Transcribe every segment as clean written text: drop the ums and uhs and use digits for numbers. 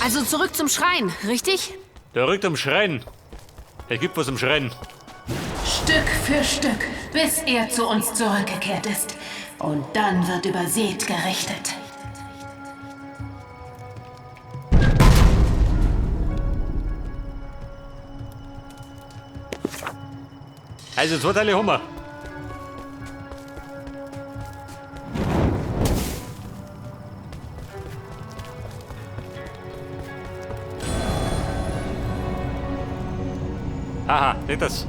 Also zurück zum Schrein, richtig? Zurück zum Schrein. Es gibt was im Schrein. Stück für Stück, bis er zu uns zurückgekehrt ist. Und dann wird über Seth gerichtet. Also zwei Teile haben wir. Haha, nicht das.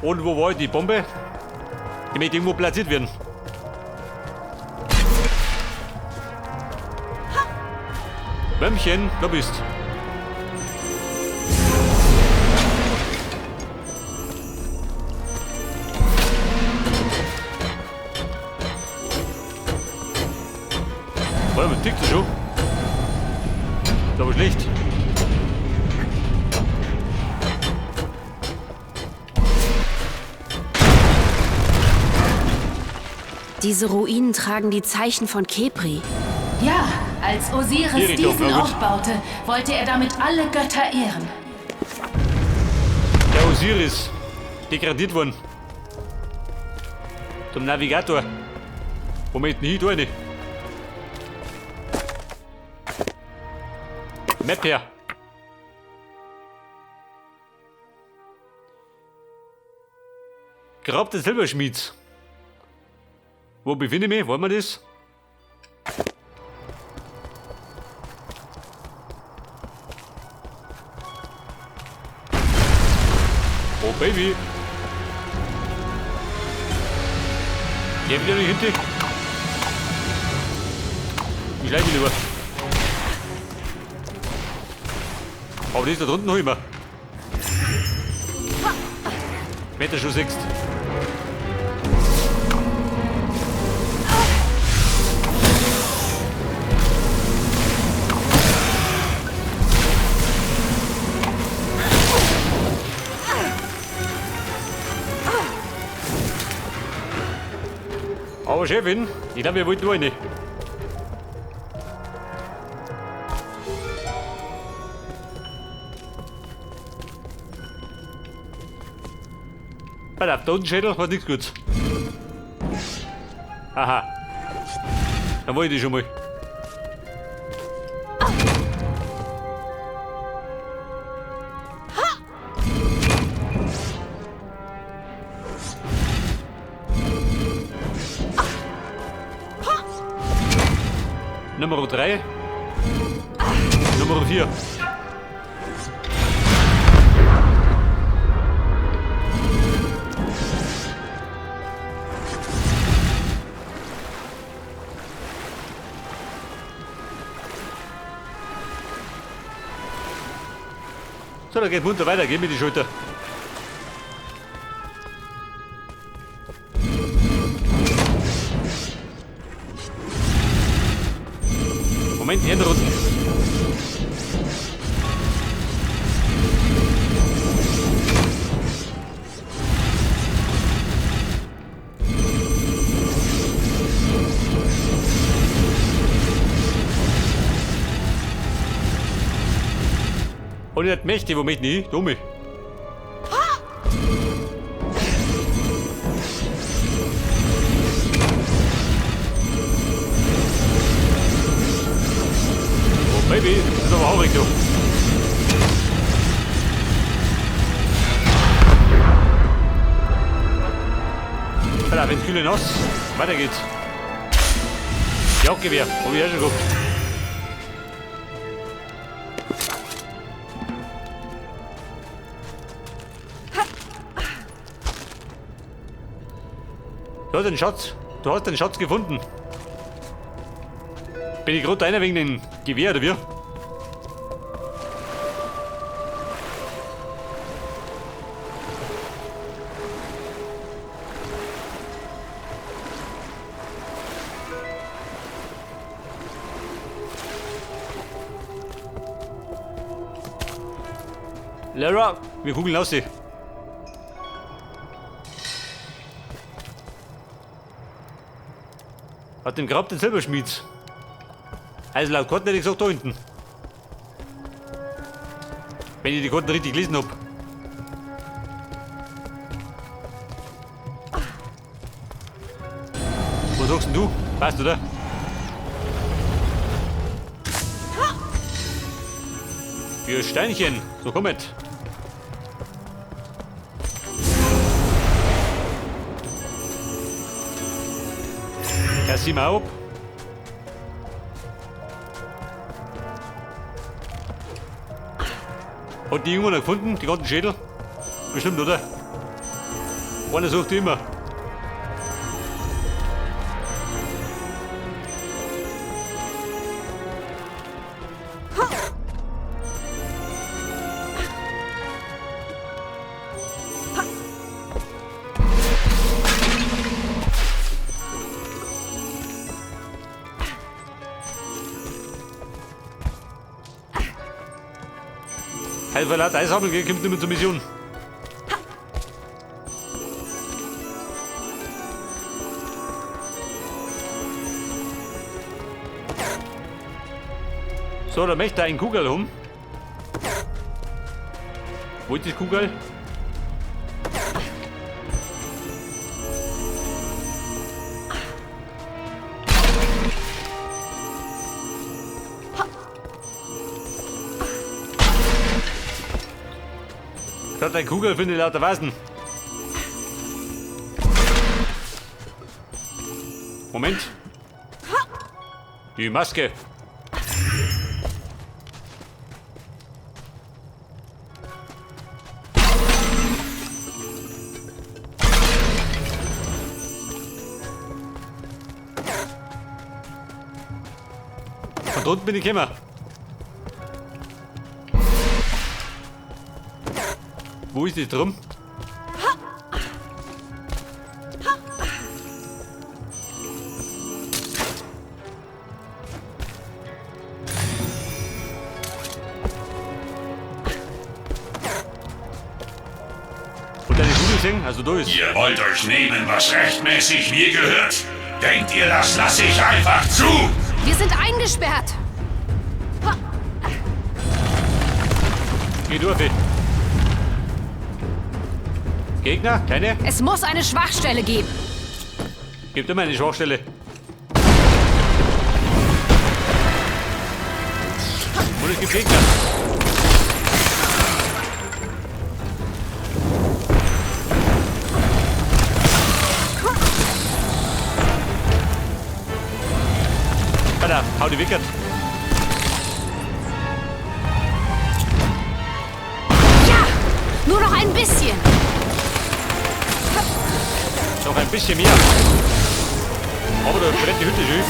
Und wo war die Bombe? Die möchte irgendwo platziert werden. Bömmchen, da bist. Warte mal, tickt das schon? Ist aber schlecht. Diese Ruinen tragen die Zeichen von Kepri. Ja, als Osiris Die Richtung, diesen na gut. Ort baute, wollte er damit alle Götter ehren. Der Osiris. Degradiert worden. Zum Navigator. Wo möchten hin? Da rein. Map her. Grab des Silberschmieds. Wo befinde ich mich? Wollen wir das? Oh Baby. Geh wieder nicht hinten. Ich schleiche mich lieber. Aber die ist da drunten noch immer. Wenn du schon siehst. Aber Chefin, ich glaube, wir wollten nur eine. Pass auf, da unten Schädel war nichts Gutes. Aha. Dann wollte ich schon mal. Nummer 3. Nummer 4. So, da geht munter weiter, geh mir die Schulter. Moment, Hände runter. Und nicht mächtig, wo möchte ich? Dumme. Oh Baby, das ist aber haurig, du. Alter, wenn's kühl nass, weiter geht's. Jagdgewehr, hab ich auch schon gehabt. Du hast den Schatz. Du hast den Schatz gefunden. Bin ich gerade einer wegen dem Gewehr, oder wie? Lara, wir kugeln aus. Hat den Grab des Silberschmieds. Also laut Karten hätte ich gesagt, da hinten. Wenn ich die Karten richtig gelesen hab. Was sagst denn du? Passt, oder? Für Steinchen. So, komm mit. Kassier mal ab. Hat die irgendwann noch gefunden, die ganzen Schädel? Bestimmt, oder? Einer sucht immer. Helfer laut Eissammeln, gell, kommt nicht mehr zur Mission. So, da möchte ein Kugel um. Wo ist das Kugel? Statt ein Kugel finde ich lauter Vasen. Moment. Die Maske. Von unten bin ich gekommen. Wo ist die drum? Und deine Kugel sehen? Also da ist. Ihr wollt euch nehmen, was rechtmäßig mir gehört? Denkt ihr, das lasse ich einfach zu? Wir sind eingesperrt. Geh durch. Gegner? Keine? Es muss eine Schwachstelle geben. Gibt immer eine Schwachstelle. Und es gibt Gegner. Alter, hau die Wickert. Ja, nur noch ein bisschen. Noch ein bisschen mehr. Aber da brennt die Hütte schön.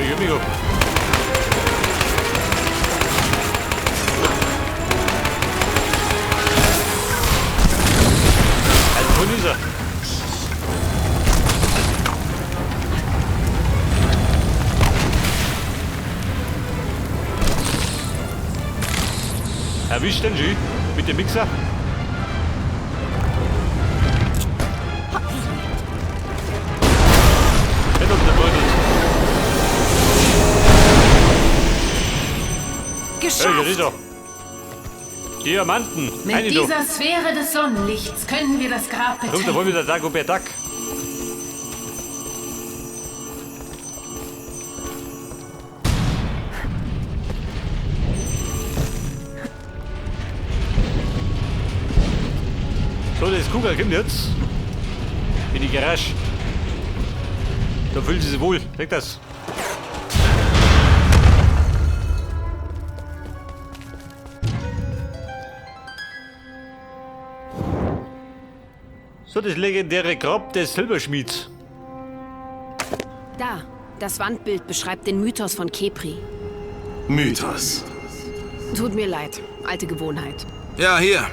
Ich mich ab. Also, wo ist er? Erwischt den schön mit dem Mixer. Geschafft! Hey, das ist er. Diamanten. Mit Eine dieser Sphäre des Sonnenlichts können wir das Grab Kommt da betreten. wohl wieder Dagobert Duck. So, das Kugel kommt jetzt in die Garage. Da fühlt sie sich wohl. Seht das. So, das legendäre Grab des Silberschmieds. Da, das Wandbild beschreibt den Mythos von Kepri. Mythos. Tut mir leid, alte Gewohnheit. Ja, hier.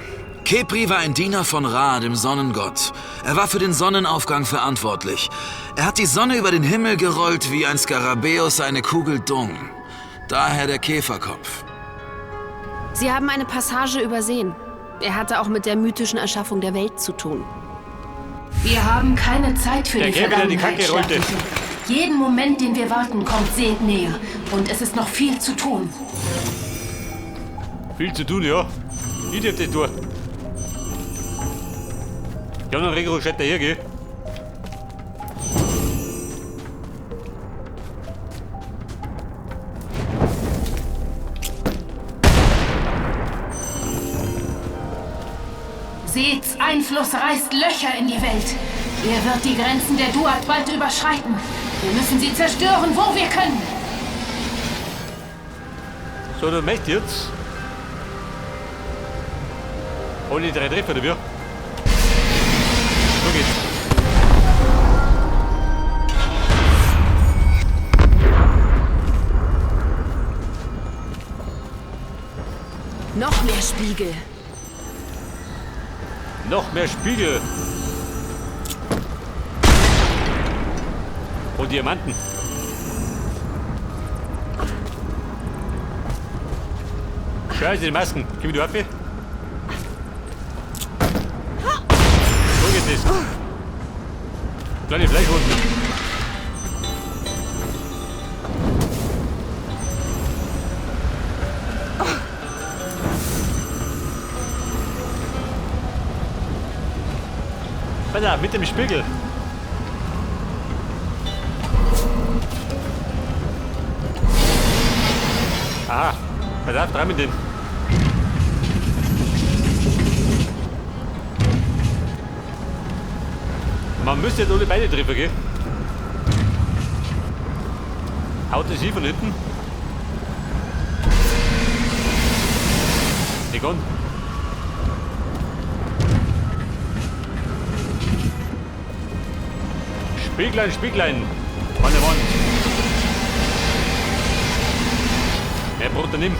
Kepri war ein Diener von Ra, dem Sonnengott. Er war für den Sonnenaufgang verantwortlich. Er hat die Sonne über den Himmel gerollt wie ein Skarabäus eine Kugel Dung. Daher der Käferkopf. Sie haben eine Passage übersehen. Er hatte auch mit der mythischen Erschaffung der Welt zu tun. Wir haben keine Zeit für Der die Käfer, der die Vergangenheit, Kacke rollte. Sterbliche. Jeden Moment, den wir warten, kommt Seth näher. Und es ist noch viel zu tun. Viel zu tun, ja. Ich darf das tun. Die anderen Regel gescheit daher, gell? Seths Einfluss reißt Löcher in die Welt. Er wird die Grenzen der Duat bald überschreiten. Wir müssen sie zerstören, wo wir können. So, dann möchte ich jetzt. Alle drei Treffer, oder wie? So geht's. Noch mehr Spiegel. Noch mehr Spiegel. Und Diamanten. Scheiße, die Masken. Gib mir die Waffe. So geht das. Kleine Fleischwunden. Pass auf, mit dem Spiegel. Aha, pass auf, dran mit dem. Man müsste jetzt alle beide treffen, gell? Haut das hier von hinten? Nicht ganz. Spieglein, Spieglein an der Wand. Mehr Brot nimm.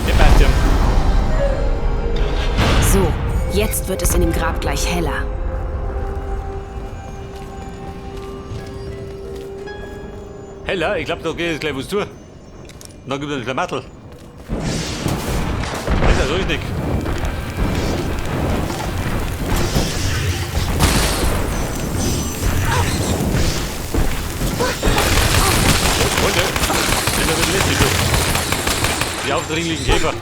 Der passt ja. So, jetzt wird es in dem Grab gleich heller. Heller, ich glaube, da geht jetzt gleich was zu. Und dann gibt es ein Klamattel. Das ist ja so richtig. Freunde, sind ein bisschen lästig, du. Die aufdringlichen Käfer.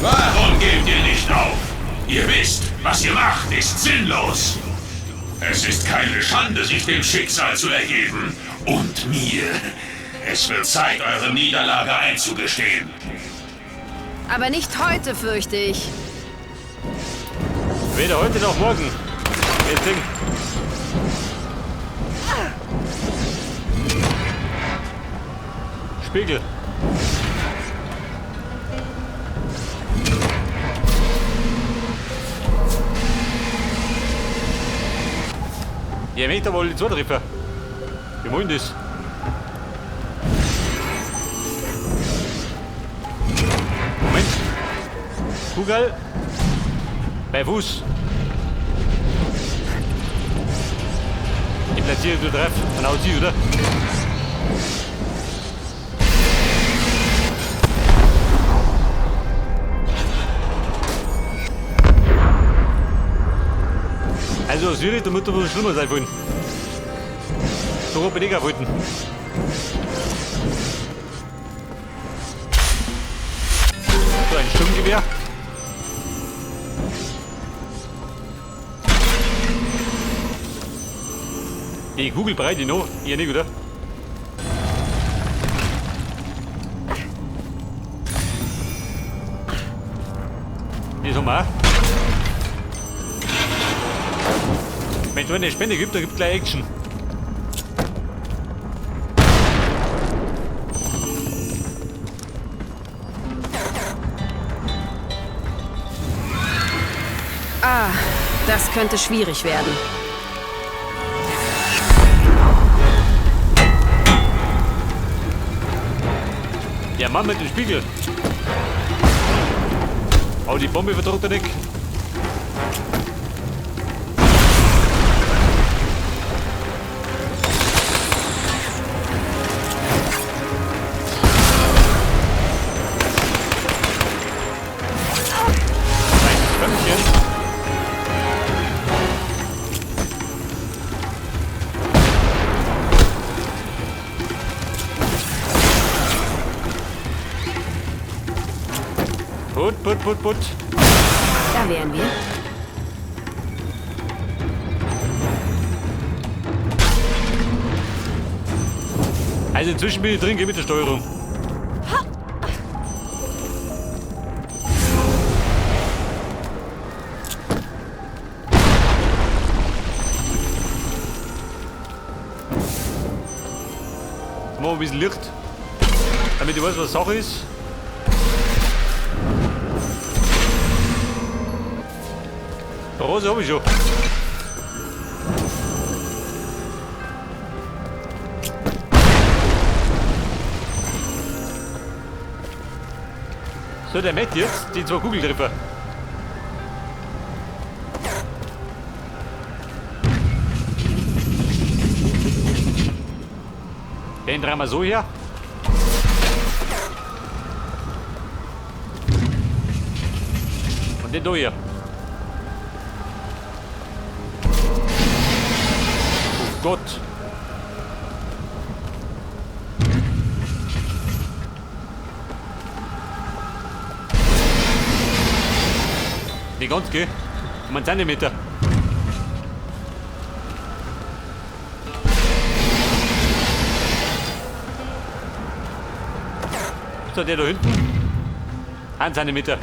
Warum gebt ihr nicht auf? Ihr wisst, was ihr macht, ist sinnlos. Es ist keine Schande, sich dem Schicksal zu ergeben. Und mir. Es wird Zeit, eure Niederlage einzugestehen. Aber nicht heute, fürchte ich. Weder heute noch morgen. Jetzt singen. Spiegel. Ja, ich möchte aber alle zwei treffen. Wir wollen das. Moment. Kugel. Bei Fuß. Ich platziere du drauf. Dann haut sie, oder? Also, Siri, da muss doch was schlimmer sein wollen. So bin ich auch wollten. So, ein Sturmgewehr. Die Kugel breit ich noch. Eher nicht, oder? Das haben wir auch. Wenn es eine Spende gibt, dann gibt es gleich Action. Ah, das könnte schwierig werden. Der Mann mit dem Spiegel. Aber die Bombe verdruckt er nicht. Put, put, put, put. Da wären wir. Also inzwischen bin ich drin, geh mit der Steuerung. Jetzt machen wir ein bisschen Licht, damit ich weiß, was Sache ist. Rose habe ich schon. So, der Matt jetzt, die zwei Kugeltreffer. Den drehen wir so her. Und den da hier. Oh Gott. Nicht ganz, gell? Um einen Zentimeter. So, der da hinten. 1 Zentimeter.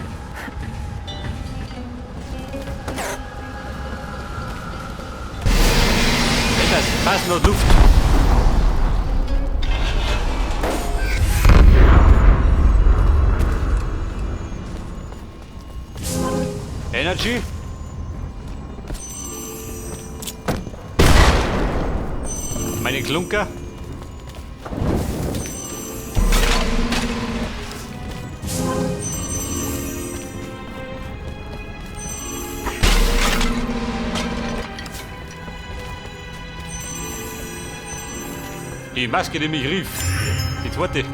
Das passt noch Luft. Energy. Meine Klunker. Die Maske, die mich rief. Die zweite.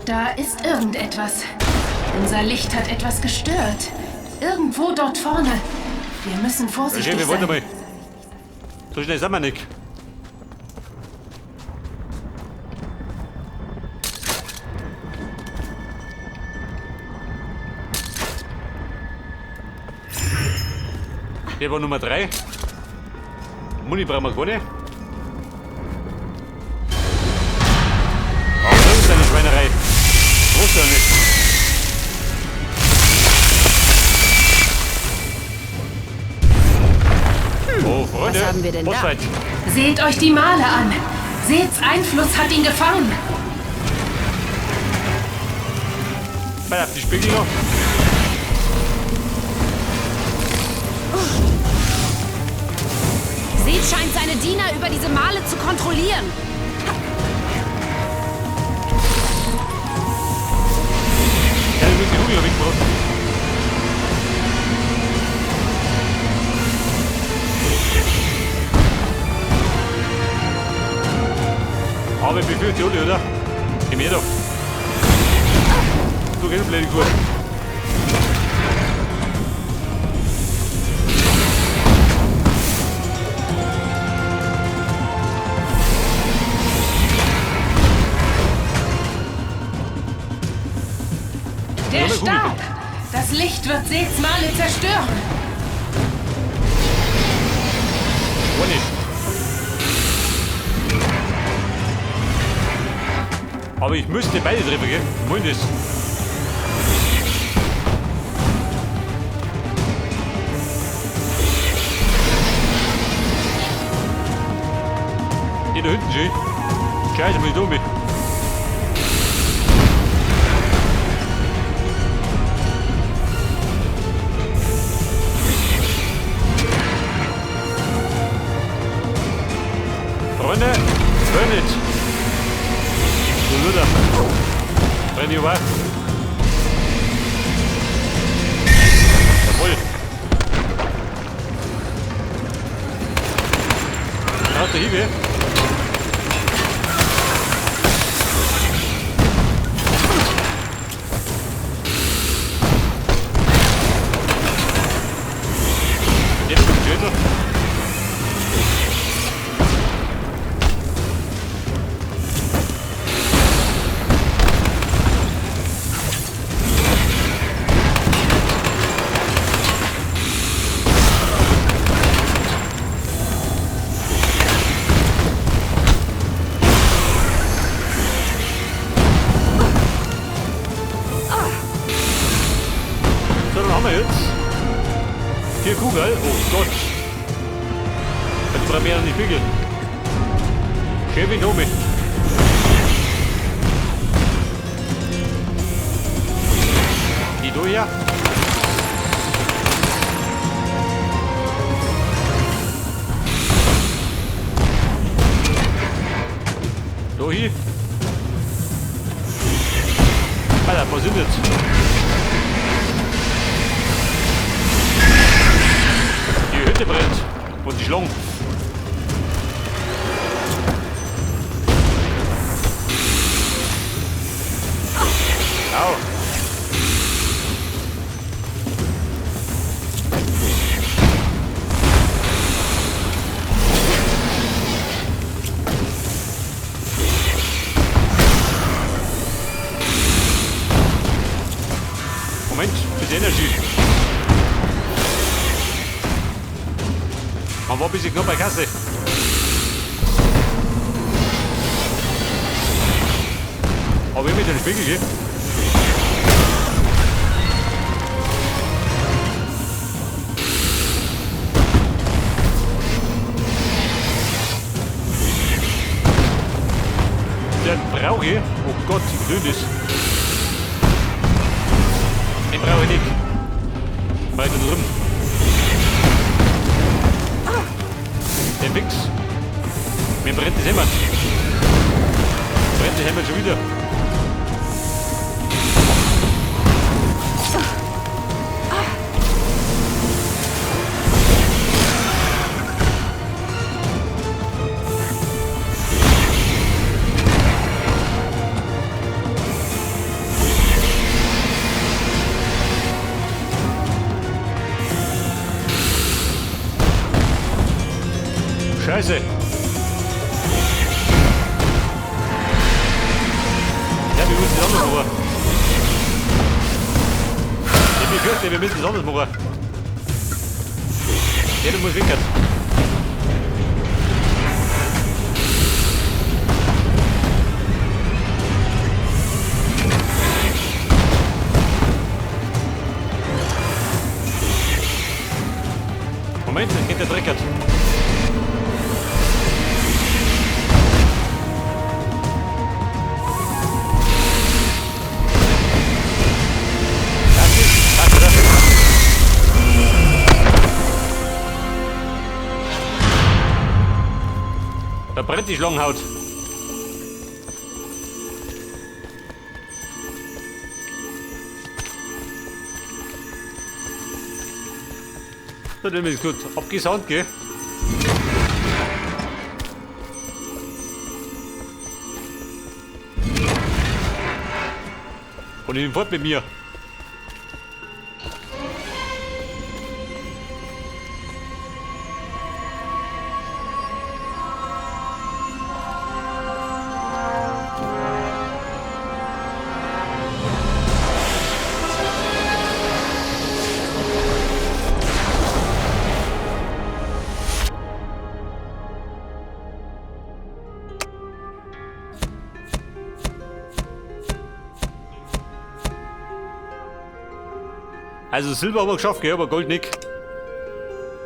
Da ist irgendetwas. Unser Licht hat etwas gestört. Irgendwo dort vorne. Wir müssen vorsichtig Okay, sein. warte mal. So schnell sind wir nicht. Der war Nummer 3. Muni brauchen wir keine. Aber das ist eine Schweinerei. Groß ja nicht. Oh, Freunde. Was haben wir denn da? Bossfight. Seht euch die Male an. Seths Einfluss hat ihn gefangen. Pass auf die Spiegel noch. Seth scheint seine Diener über diese Male zu kontrollieren. Ja, wir müssen die Kugel wegmachen. Aber ich befürchte alle, oder? Geh mir doch. Du gehst blöde gut. Der Stab! Das Licht wird Seths Male zerstören. Ohne. Aber ich müsste beide treffen, gell? Wollen das? Hier da hinten schön. Scheiße, muss ich da mit. Freunde, burn it. So, Luder. Brenn ich war. Jawohl. Da hat der Hiebe. wir jetzt? 4 Kugeln. Oh Gott. Jetzt brauchen wir nicht Spiegel. Schön wie Nomi. Die da her. Da hin. Alter, was sind jetzt? Die Hütte brennt. Und die Schlangen. Au. Moment, bisschen Energie. Man war ein bisschen knapp bei Kasse. Aber ich mit dem Spiegel, gell? Den brauche ich. Oh Gott, wie dünn ist. Den brauche ich nicht. Weiter drüben. Den Fix. Mir brennt das Hemd. Brennt das Hemd schon wieder. Scheiße. Ja, wir müssen das anders machen. Ich befürchte, wir müssen das anders machen. Ja, du musst winken. Moment, jetzt geht der Dreckert. Da brennt die Schlangenhaut. So, dann ist gut. Abgesahnt, gell? Und ich bin fort mit mir. Also Silber haben wir geschafft, gell, aber Gold nicht.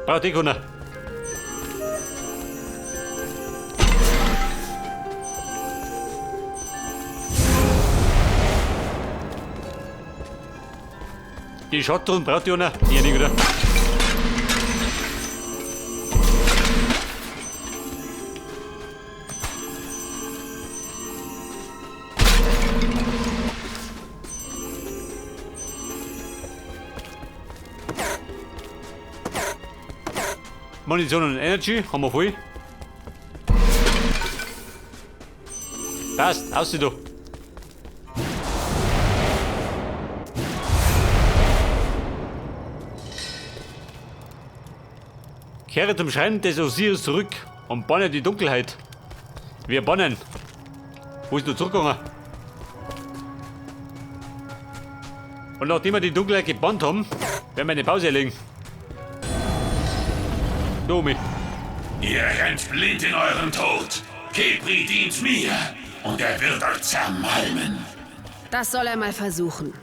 Braucht eh keiner. Die Schattruhen braucht die einer? Ja, nicht, oder? Munition und Energy haben wir voll. Passt, aus da. Kehre zum Schrein des Osiris zurück und banne die Dunkelheit. Wir bannen. Wo ist du zurückgegangen? Und nachdem wir die Dunkelheit gebannt haben, werden wir eine Pause erlegen. Domi. Ihr rennt blind in euren Tod. Khepri dient mir und er wird euch zermalmen. Das soll er mal versuchen.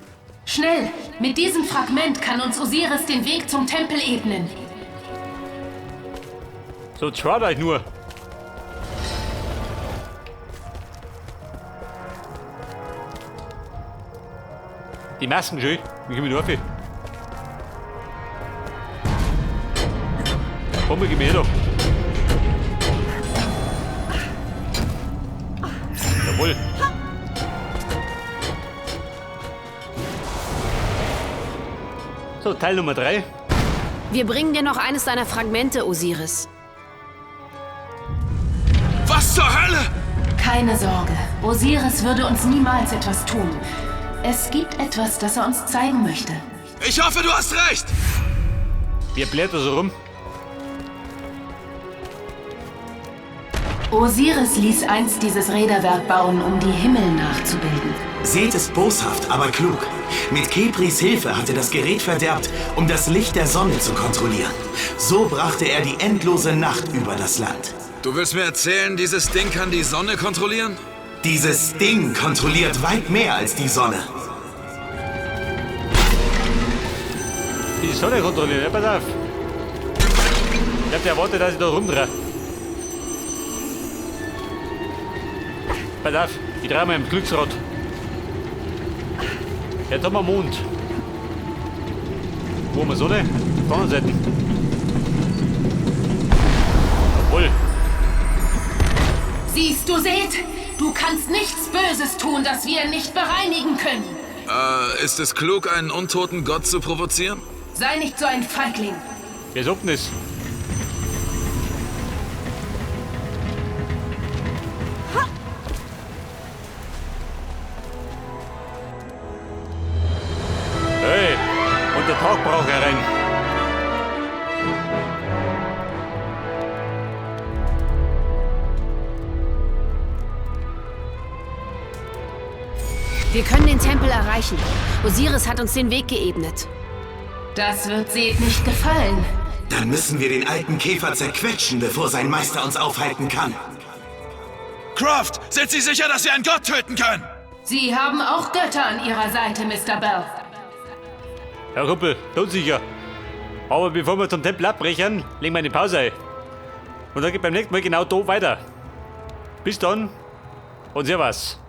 Schnell! Mit diesem Fragment kann uns Osiris den Weg zum Tempel ebnen. So, traut euch nur. Die Masken schön. Wie komme ich da rauf? Komm, geh mir her da. Jawohl. So, Teil Nummer 3. Wir bringen dir noch eines deiner Fragmente, Osiris. Was zur Hölle? Keine Sorge. Osiris würde uns niemals etwas tun. Es gibt etwas, das er uns zeigen möchte. Ich hoffe, du hast recht. Wer bläht da so rum? Osiris ließ einst dieses Räderwerk bauen, um die Himmel nachzubilden. Seth ist boshaft, aber klug. Mit Kepris Hilfe hat er das Gerät verderbt, um das Licht der Sonne zu kontrollieren. So brachte er die endlose Nacht über das Land. Du willst mir erzählen, dieses Ding kann die Sonne kontrollieren? Dieses Ding kontrolliert weit mehr als die Sonne. Die Sonne kontrollieren, ja, pass auf. Ich hab ja erwartet, dass ich da rumdrehe. Pass auf, ich drehe mal im Glücksrad. Jetzt haben wir Mond. Wo haben wir Sonne? Auf der anderen Seite. Jawohl. Siehst du, Seth? Du kannst nichts Böses tun, das wir nicht bereinigen können. Ist es klug, einen untoten Gott zu provozieren? Sei nicht so ein Feigling. Wer sagt denn das? Hey, und der Tag braucht herein. Wir können den Tempel erreichen. Osiris hat uns den Weg geebnet. Das wird Seth nicht gefallen. Dann müssen wir den alten Käfer zerquetschen, bevor sein Meister uns aufhalten kann. Croft, sind Sie sicher, dass Sie einen Gott töten können? Sie haben auch Götter an Ihrer Seite, Mr. Bell. Herr Kumpel, todsicher. Aber bevor wir zum Tempel abbrechen, legen wir eine Pause ein. Und dann geht beim nächsten Mal genau da weiter. Bis dann und Servus.